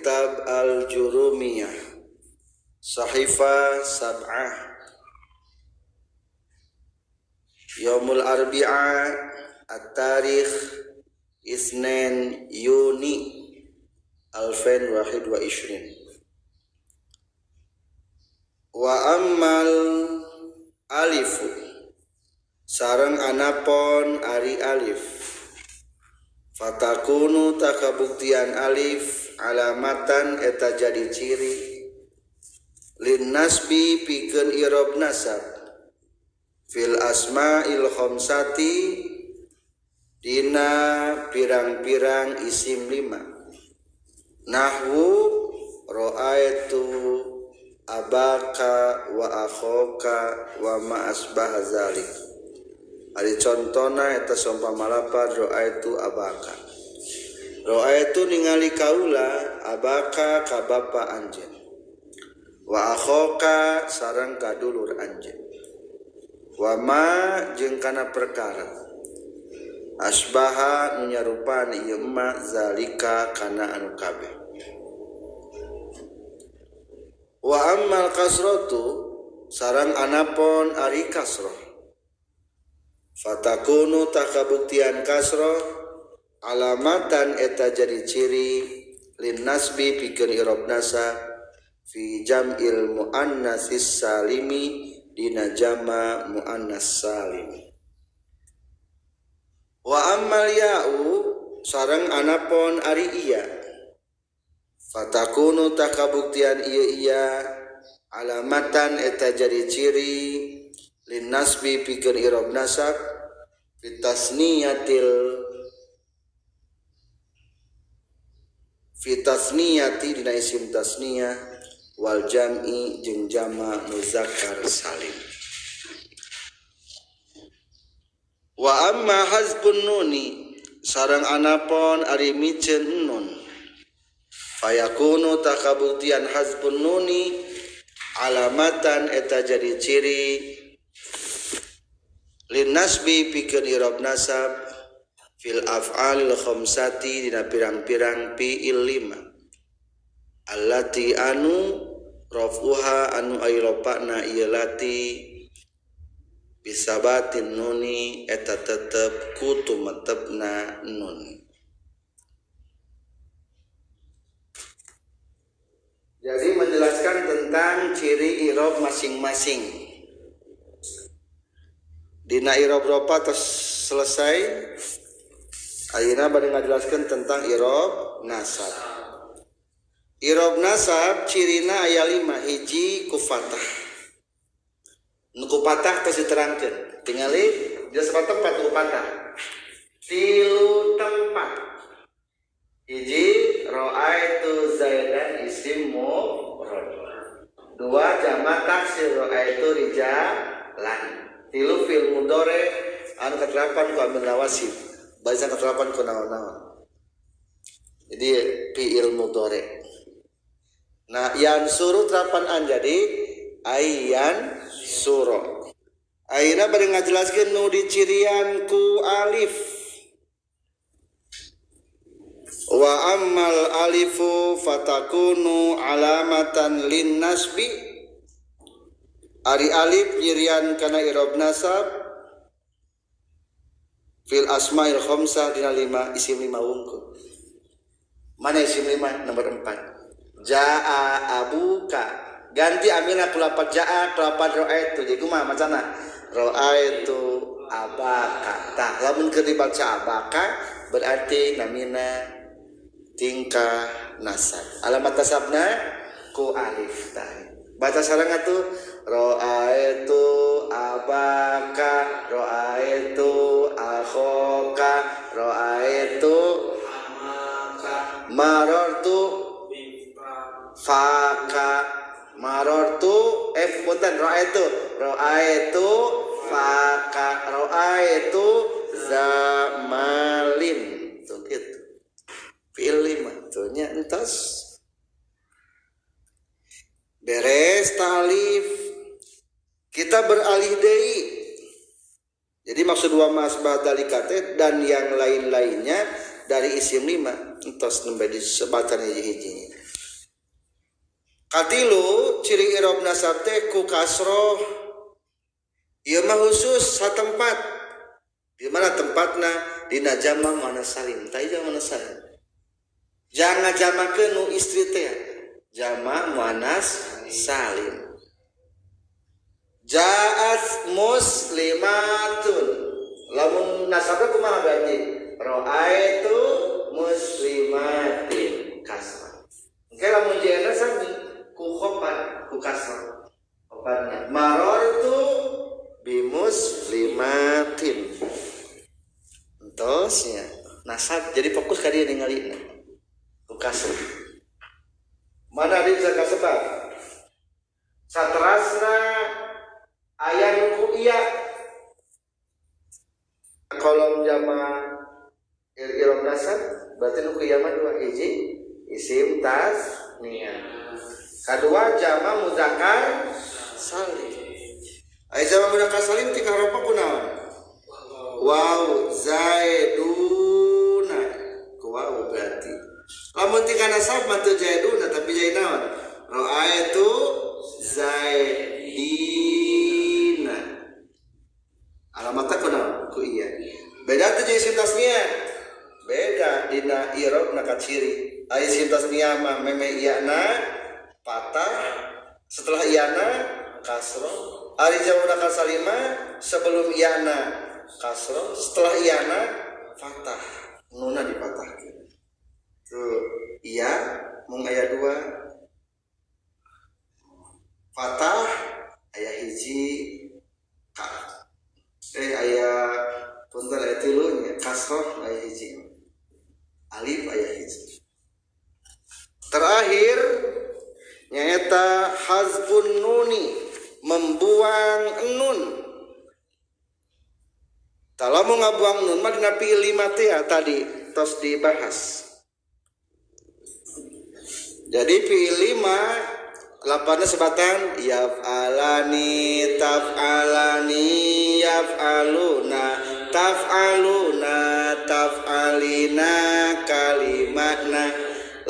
Kitab Al-Jurumiyah Sahifah Sab'ah Yaumul Arbi'a At-Tarikh Isnin Yuni Alfain Wahid wa Ishrin. Wa ammal alifu sareng anapon ari alif fatakunu takabuktian alif alamatan eta jadi ciri lin nasbi pikeun i'rab nasab fil asma'il khamsati dina pirang-pirang isim lima nahwu ra'aitu abaka wa akhoka wa ma asbaha zalik. Ari contona eta saumpama lapar ra'aitu abaka, ra'aitu ningali kaula abaka ka bapa anjeun wa akhoka sareng ka dulur anjeun wa ma jeung kana perkara asbaha nu nyarupaan ieu ma zalika kana anu kabeh. Wa ammal kasratu sareng anapon ari kasrah fatakunu takabuktian kasrah alamatan eta jadi ciri lin nasbi pikeun i'rab nasab fi jam'il muannatsis salimi dina jama muannas salim. Wa ammal ya'u sareng anapon ari iya fatakunu takabuktian ieu iya alamatan eta jadi ciri lin nasbi pikeun i'rab nasab fi tasniyatil fi tasniyati dina isim tasniyah wal jam'i jeung jama muzakkar salim. Wa amma hazbun nuni sareng anapon ari miceun nun fayakunu takabuktian hazbun nuni alamatan eta jadi ciri lin nasbi pikeun i'rab nasab fil af'alil khamsati dina pirang-pirang fi'il lima allati anu rafuha anu ay rafa'na ieu lati bisabatin nuni eta tetep ku tumetepna nun. Jadi menjelaskan tentang ciri i'rab masing-masing. Dina i'rab rofa terus selesai. Ayeuna bade ngajelaskeun tentang i'rab nasab. I'rab nasab cirina aya 5, hiji ku fathah. Nu ku fathah tos diterangkeun. Tingali dia sepat tempat ku fathah. 3 tempat. Hiji ra'aitu zaidan isim mufrad. 2 jama taksir ra'aitu rijalan. 3 fil mudhari anu katerapan ku amil nawasib. Barisan katerapan ku naon-naon. Jadi fi'il mudhari. Nah, yan suruh terapan an jadi ayan suro. Ayeuna bade ngajelaskeun nu dicirian ku alif. Wa ammal alifu fatakunu alamatan lin nasbi. Ari alif nyirian kana i'rab nasab fil asma'il khamsah dina 5 isim 5 wungkul. Mana isim 5? Nomor 4. Jaa abuka. Ganti amina ku lapat jaa ku lapat ra'aitu. Jadi kumaha macana? Ra'aitu abaka. Tah lamun keur dibaca abaka berarti namina tingkah nasab. Alamat nasabna ku alif tah. Baca sareng atuh ra'aitu abaka ra'aitu akhoka ra'aitu amaka marartu faka marartu punten ra'aitu ra'aitu faka ra'aitu zamalin tuh gitu. Fi'il 5 tuh nya entos beres ta'alif. Kita beralih deui. Jadi maksud wa masbah dalikate dan yang lain-lainnya dari isim 5 entos nembe disebatan hiji-hiji. Katilu ciri i'rob nasab teh ku kasroh. Ieu mah khusus satempat. Di mana tempatna? Dina jama muannats salim. Tah jama muannats salim. Jangan jamakeun nu istri teh. Jama muannats salim. Ja'at muslimatun. Lamun nasabna kumaha berarti? Ra'aitu muslimatin kasrah. Engke lamun jana sami ku khopat ku kasrah. Khofatna marartu bi muslimatin. Entosnya nasab jadi fokus ka dieu ningalina. Ku kasrah. Mana di bisa kasebat? Saterasna aya nu ku iya. Kolom jama i'rob nasab berarti nu ku iya mah dua, hiji isim tasniyah, kadua jama muzakkar salim. Aya jama muzakkar salim tinggal harofa kunaon? Waw zaiduna ku waw berarti. Lamun tinggal nasab mah teu zaiduna tapi jadi naon? Ra'aitu zaidina. Alamatna kunaon? Ku iya. Beda teh jeung isim tasniyah. Beda dina i'rob na kaciri. Aya isim tasniyah mah meme iyana patah, setelah iyana kasroh. Ari jama muzakkar salimah sebelum iyana kasroh, setelah iyana fathah. Nuna dipatahkeun. Tuh, iya mung aya dua. Fathah aya hiji ka. Aya punten aya tilu nya, kasroh aya hiji. Alif aya hiji. Terakhir nyaeta hazfun nuni, membuang nun. Kalau mau ngabuang nun mah dina fiil lima teh tadi tos dibahas. Jadi fiil lima lapannya sebatan yaf'alani taf'alani yaf'aluna taf'aluna taf'alina kalimatna.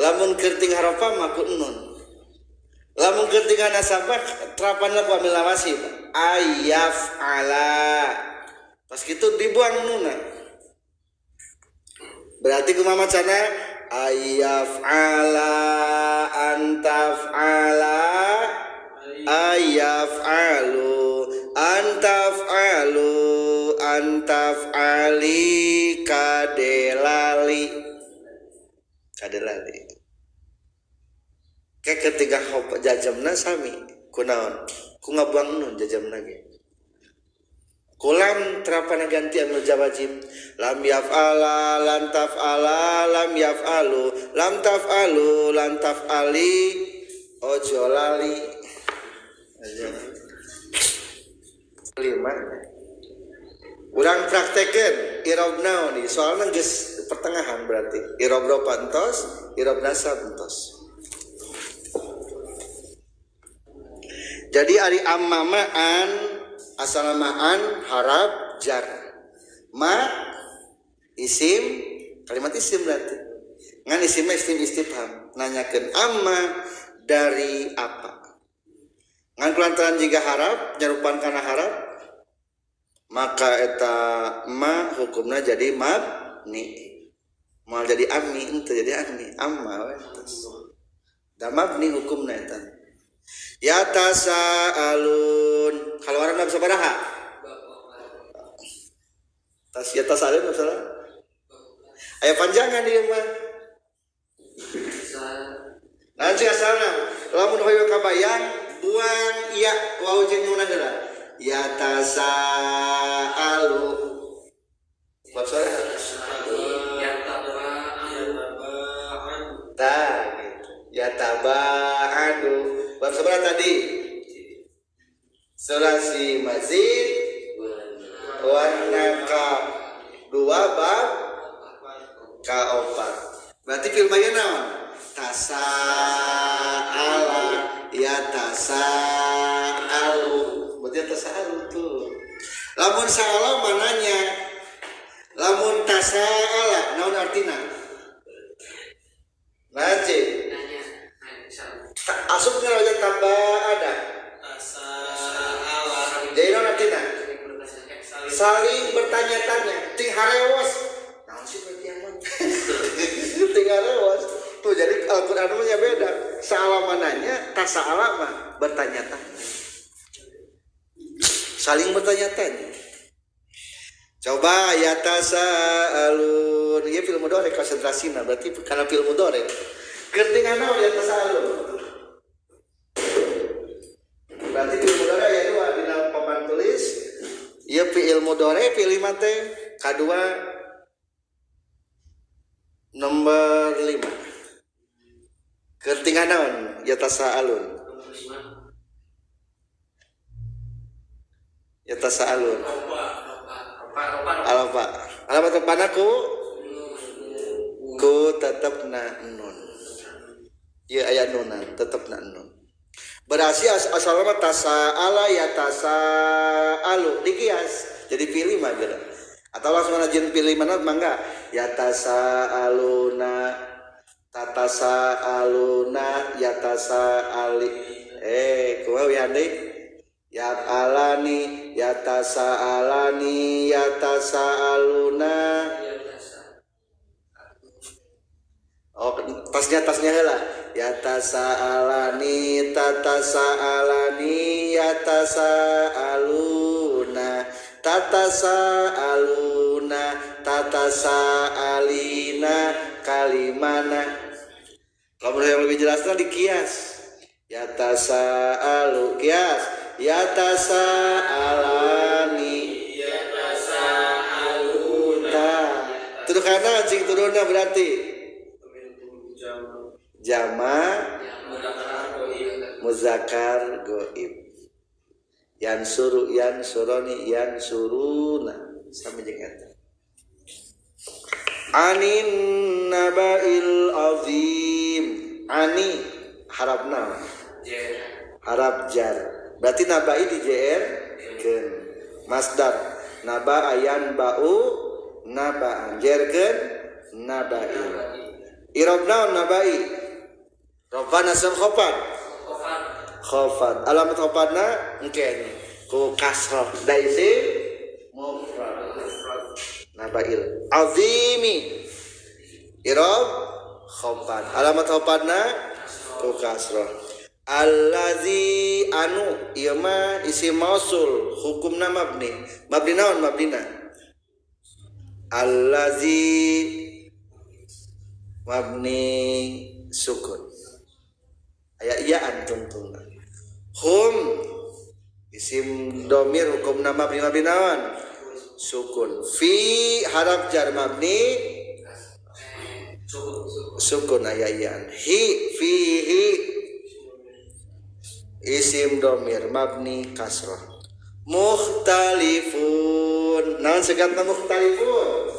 Lamun kerting harofa mah ku nun. Lamun kerting nasabah terapanna ku amil lawasib ayaf'ala. Pas gitu dibuang nuna. Berarti kumaha macana ayaf'ala antaf'ala ayaf'alu antaf'alu antaf'ali kadelali kadelali. Kayak ketiga hop jajamna sami kunaon ku ngabuang nun jajamna ge. Kulam terapana ganti amil jawajib lam yaf'ala lan taf'ala lam yaf'alu lam taf'alu lan taf'ali ojo lali. Lima urang praktekeun i'rob naon ieu soalna geus pertengahan berarti i'rob rofa entos i'rob nasab entos. Jadi ari ammamaan asalamaan harap jar ma isim kalimat isim berarti ngan isimnya isim istifham nanyakeun amma dari apa ngan kulantaran jika harap nyarupan kana harap maka eta ma hukumna jadi mabni moal jadi ammi henteu jadi ammi amma we da mabni hukumna eta ya tasaalun kaluaran bab sabaraha tas ya tasaalun bab sabaraha aya panjangan ieu mah nanti asalna lamun hoyong kabayang buang iya wau jeung nun heula ya tasaalu bab sabaraha ya taba'an ta gitu ya taba'adu bab sabaraha tadi sulasi mazid warna ka dua bab ka opat berarti fil bayan naon tasa'ala ya tasa'alu berarti tasa'alu tuh lamun sa'ala mananya lamun tasa'ala naon artina nanti asup nggak tabada. Jadi naon artina? Saling bertanya-tanya, ting harewos. Naon sih berarti amat? Ting harewos. Tuh jadi Al-Qur'an mah beda. Saalamananya tasa'ala mah bertanya-tanya. Saling bertanya-tanya. Coba ya tasa'alun. Ieu fi'il mudhari konsentrasina berarti karena fi'il mudhari. Keur naon ya tasa'alun? Berarti fi'il mudhari aya dua dina papan tulis. Ieu fi'il mudhari fi'il lima teh kadua nomor 5. Keur tinggal naon ya tasa'alun? Ya tasa'alun. Alapa. Alamat tepana ku tetepna nun. Ieu aya nunan tetepna nun. Berarti asalna mah tasa'ala ya tasa'alu dikias jadi pilih mah geura. Atau langsung jeung pilih mana mangga ya tasa'aluna tatasa'aluna ya tasa'ali kumaha wian deui ya alani ya tasa'alani ya tasa'aluna. Oh tasnya heula ya tasa'alani tatasa'alani ya tasa'aluna tatasa'aluna tatasa'alina kalimana. Kalau yang lebih jelasnya dikias ya tasa'alu kias ya tasa'alani ya tasa'aluna. Terus karena cing turunna berarti jama muzakkar goib yansuru yansuroni yansuruna sami jeung eta. Anin nabail azim. Ani harapna harap jar berarti nabai di jr keun masdar naba ayan ba'u nabaan jerkeun nabai i'rab naon nabai rofa nasab khofat khofat alamat khofatna engke ku kasroh da isim mufrad nabail azimi i'rab khofat alamat khofatna ku kasroh allazi anu ieu mah isim mausul hukumna mabni mabni naon mabnina allazi mabni sukun aya iyaan tungtungna hum isim domir hukumna mabni mabni naon sukun fi haraf jar mabni sukun aya iyaan hi fihi isim domir mabni kasroh mukhtalifun naon segatna mukhtalifun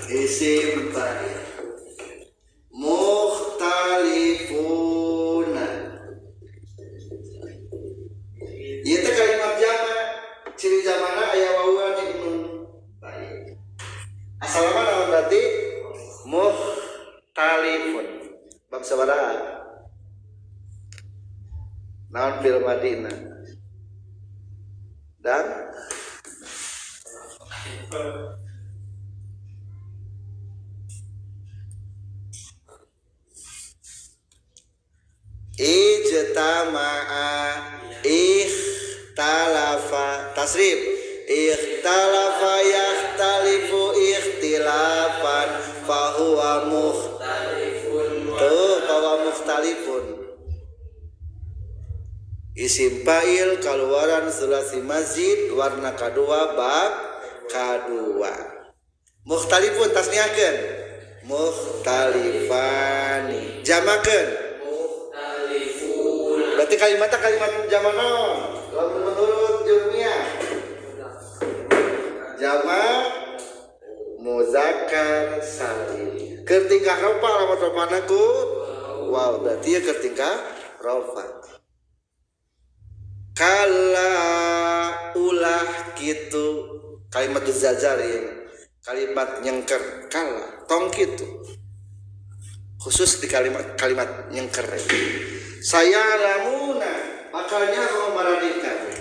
isim fa'il mukhtalifun ieu teh kalimat jama ciri jamana aya wawuan jeung nun baik asalna naon berarti mukhtalifun bab sabaraha naon fil madina dan ijtama'a ikhtalafa tasrif ikhtalafa yakhtalifu ikhtilafan fahuwa mukhtalifun tuh fahuwa mukhtalifun isim fa'il kaluaran sulasi mazid warna kadua bab kadua mukhtalifun tasniahkeun mukhtalifani jamakeun mukhtalifun berarti kalimatna kalimat jama naon lamun menurut jurmiyah jama muzakkar salim keur tingkah rofa lamun rofana ku waw berarti ya keur tingkah rofa kala ulah kitu kalimat zajar ya kalimat nyengker kala tong kitu Khusus di kalimat kalimat nyengker. Saya lamuna bakal nyaho maraneh kabeh.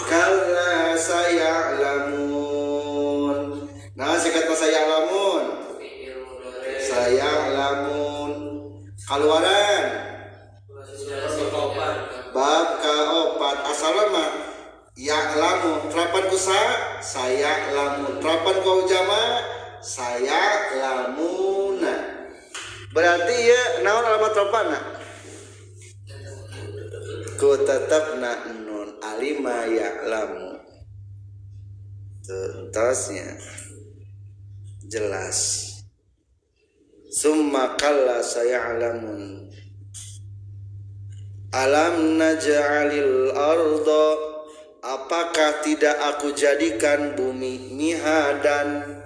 Kalla saya lamun. Nah, kata saya lamun. Saya lamun. Kaluaran bab kaopat asalna ya lamun terapan ku saya lamun terapan ku jama saya lamuna. Berarti ya naon alamat terapanna? Ku tetepna nun alima ya lamu. Tuntasnya jelas. Summa kalla saya'lamun. Alam naj'alil arda, apakah tidak aku jadikan bumi mihadan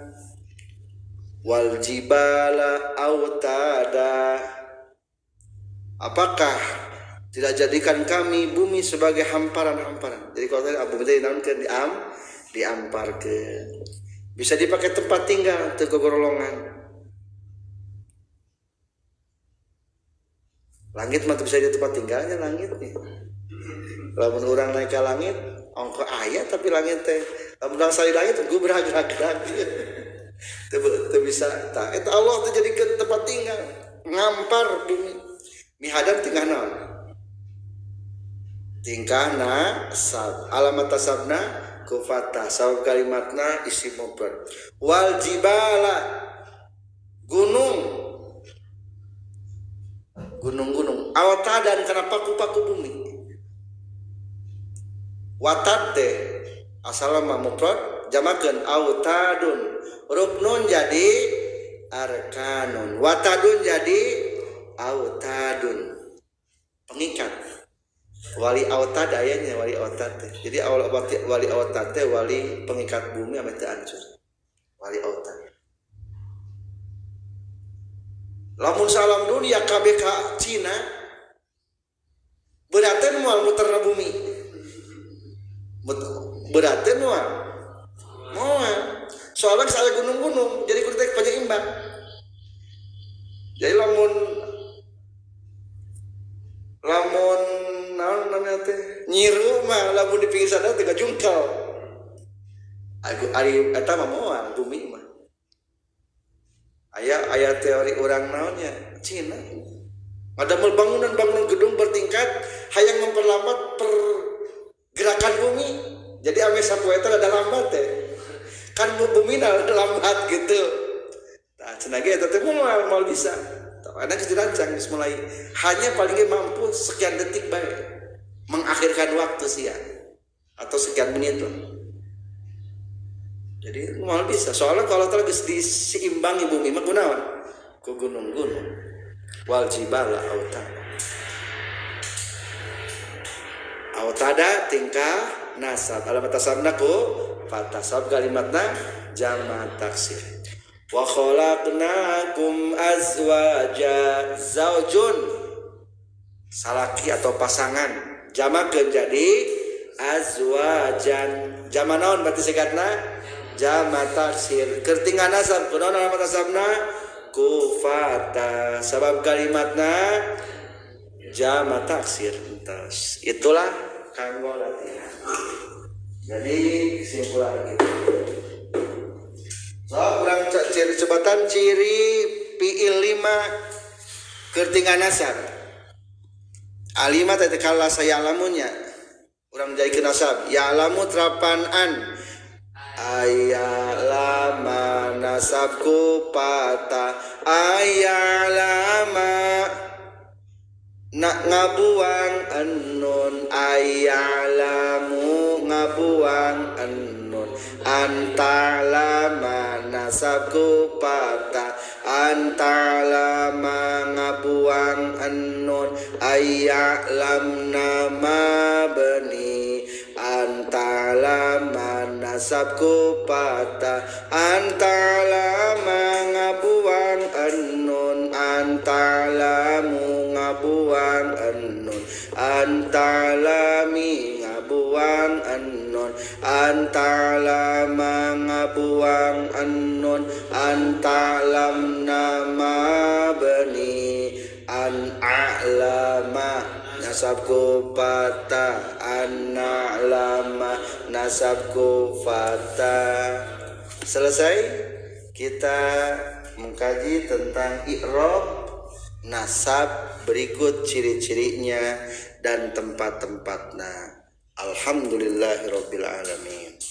wal jibala autada, apakah tidak jadikan kami bumi sebagai hamparan-hamparan. Jadi kalau tadi bumi tadi naonkeun diamparkeun, bisa dipakai tempat tinggal teu gogorolongan. Langit mah bisa di tempat tinggalnya langitnya. Lamun urang naik ke langit, ongko aya tapi langit teh. Lamun urang sali langit gubrak-gerak. Teu bisa tah. Eta Allah teh jadikeun tempat tinggal, ngampar bumi. Mihadan tingkah naon? Tingkahna sab. Alamat tasabna ku fathah. Sabab kalimatna isim mufrad. Wal jibala gunung. Gunung-gunung awtadan kana paku-paku bumi. Watad teh asalna mah mufrad jamakeun autadun, ruknun jadi arkanun, watadun jadi autadun, pengikat. Wali autad ayanya wali autad teh. Jadi wali autad teh wali pengikat bumi ame teu hancur. Wali autad. Lamun salam dunia KBK Cina berarti moal muterna bumi. Berarti moal. Moal. Soalnya saya gunung-gunung jadi kudu teh penyeimbang. Jadi lamun naon namanya teh nyiru mah lamun di pinggir sana teh gajungkal. Ari eta mah moal bumi mah. Aya teori orang naonnya Cina ada bangunan-bangunan gedung bertingkat hayang memperlambat pergerakan bumi. Jadi ame sapoe eta ada lambat teh kan bumi ada lambat gitu. Tah cenah ge eta teh moal bisa. Ada geus dirancang geus mulai hanya paling ge mampu sekian detik bae mengakhirkan waktu sia atau sekian menit lah. Jadi moal bisa. Soalnya kalau teh geus diseimbangi bumi mah kunaon? Ku gunung-gunung. Wal jibala autada. Autada tingkah nasab. Alamat tasabna ku fathah. Sabab kalimatna jama taksir. Wa khalaqnakum azwaja, zaujun salaki atau pasangan. Jamakeun jadi azwajan. Jama naon berarti sikatna? Jama taksir. Keur tingkah nasab kunaon alamat nasabna? Ku fathah. Sabab kalimatna jama taksir. Entos. Itulah kanggo latihan. Jadi kesimpulan gitu. So kurang ciri cebatan ciri fiil 5 keur tingkah nasab. Alima teh kala saya lamunnya. Urang jadikeun nasab. Ya lamu terapan an. Ayalama nasabku patah ayalama nak ngabuang enun ayalamu ngabuang enun antalama nasabku patah antalama ngabuang enun ayalam nama beni antalama nasabku patah antalama ngabuang enun antalamu ngabuang enun antalami ngabuang enun antalama ngabuang enun antalam nama beni Nasab ku patah, anna lama nasab ku fatah. Selesai kita mengkaji tentang i'rab nasab berikut ciri-cirinya dan tempat-tempatnya. Alhamdulillahirabbil alamin.